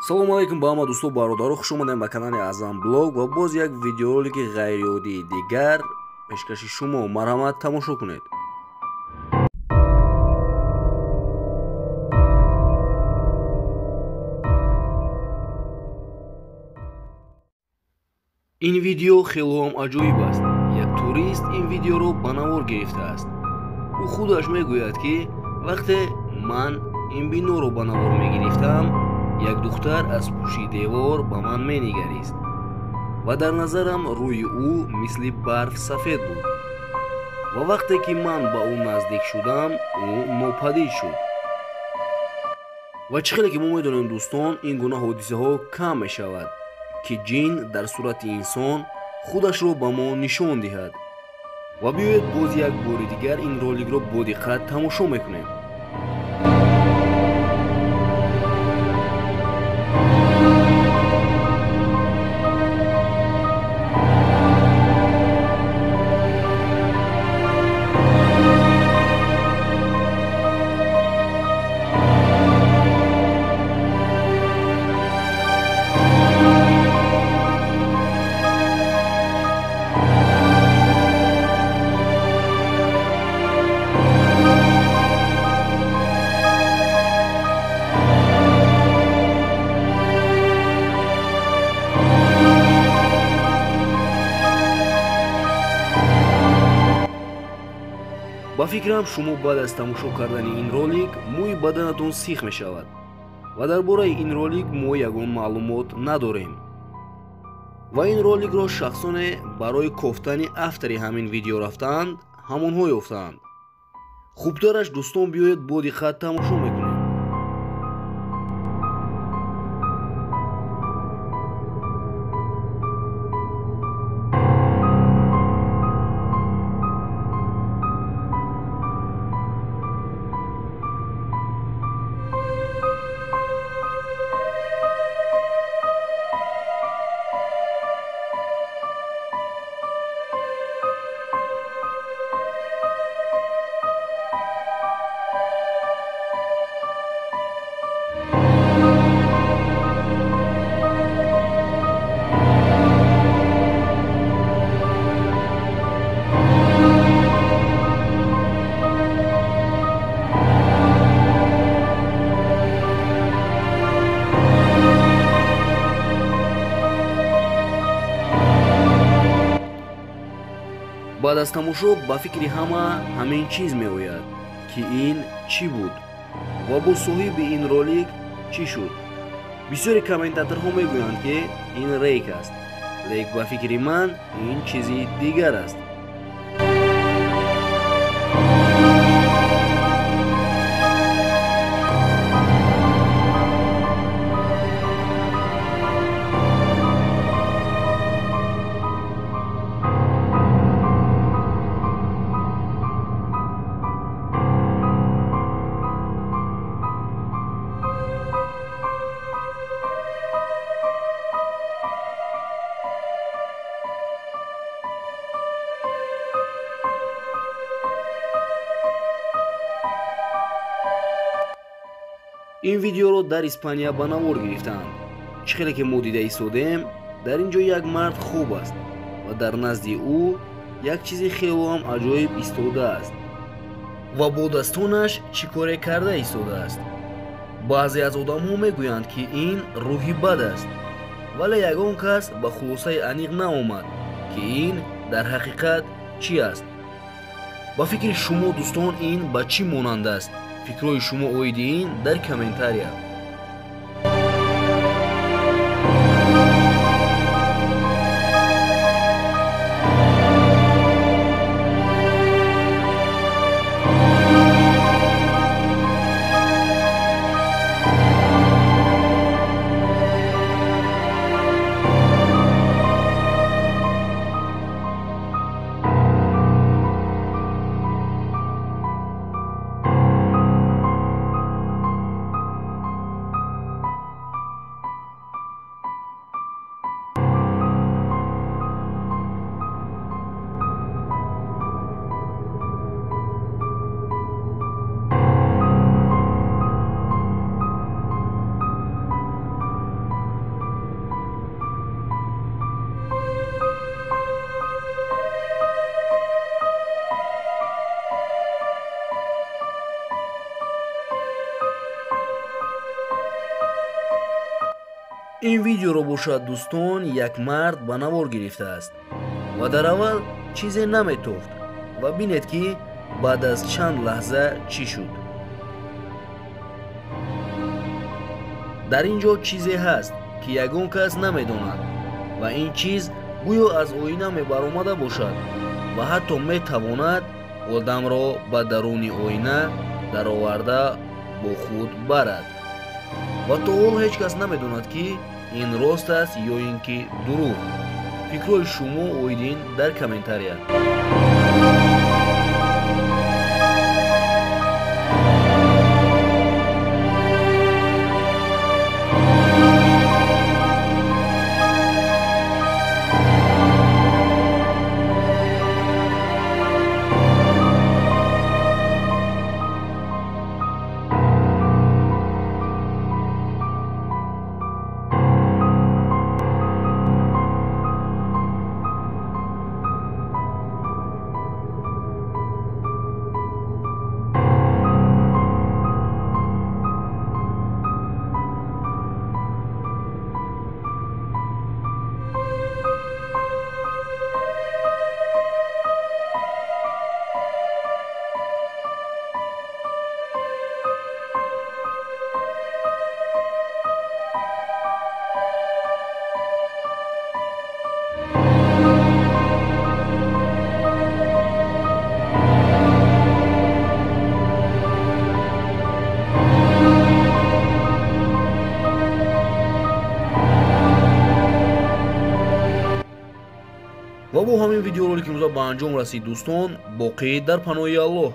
Салому алейкум ба ҳама дӯсту бародаро, хуш омадем ба канали Аъзам Блог ва боз як видеоролики ғайриоддии дигар пешкаши шумо. Марҳамат, тамошо кунед. Ин видео хело ҳам аҷоиб аст. Як турист ин видеоро ба навор гирифтааст. Ӯ худаш мегӯяд, ки вақте ман ин биноро ба навор мегирифтам, як духтар аз пушти девор ба ман менигарист ва дар назарам рӯи ӯ мисли барф сафед буд. Ва вақте ки ман ба ӯ наздик шудам, ӯ нопадид шуд. Ва чӣ хеле ки мо медонем, дӯстон, ин гуна ҳодисаҳо кам мешавад, ки ҷин дар сурати инсон худашро ба мо нишон диҳад. Ва биёед боз як бори дигар ин роликро бо диққат тамошо мекунем. Ба фикрам, шумо баъд аз тамошо кардани ин ролик мӯи баданатон сих мешавад ва дар бораи ин ролик мо ягон маълумот надорем. Ва ин роликро шахсоне барои кофтани автори ҳамин видео рафтаанд, ҳамонҳо ёфтаанд. Хубтараш, дӯстон, биёед бо диққат тамошо мекунем. Баъд аз тамошо ба фикри ҳама ҳамин чиз меояд, ки ин чӣ буд ва бо соҳиби ин ролик чӣ шуд. Бисёри комментаторҳо мегӯянд, ки ин рейк аст, лек ба фикри ман ин чизи дигар аст. Ин видеоро дар Испания ба навор гирифтаанд. Чӣ хеле ки мо дида истодем, дар ин ҷо як мард хоб аст ва дар назди ӯ як чизи хело ҳам аҷоиб истодааст ва бо дастонаш чӣ коре карда истодааст. Баъзе аз одамҳо мегӯянд, ки ин рӯҳи бад аст, вале ягон кас ба хулосаи аниқ наомад, ки ин дар ҳақиқат чӣ аст. Ба фикри шумо, дӯстон, ин ба чӣ монанд аст? Фикрҳои шумо оиди ин дар комментария. Ин видеоро бошад, дӯстон, як мард ба навор гирифтааст ва дар аввал чизе наметофт ва бинед, ки баъд аз чанд лаҳза чӣ шуд. Дар ин ҷо чизе ҳаст, ки ягон кас намедонад ва ин чиз гӯё аз оина мебаромада бошад ва ҳатто метавонад одамро ба даруни оина дароварда бо худ барад. Ва то ҳол ҳеҷ кас намедонад, ки ин рост аст ё ин ки дурӯғ. Фикрҳои шумо оид ин дар комментария. Ва бо ҳамин видеоролики имрӯза ба анҷом расид, дӯстон. Боқӣ дар паноҳи Аллоҳ.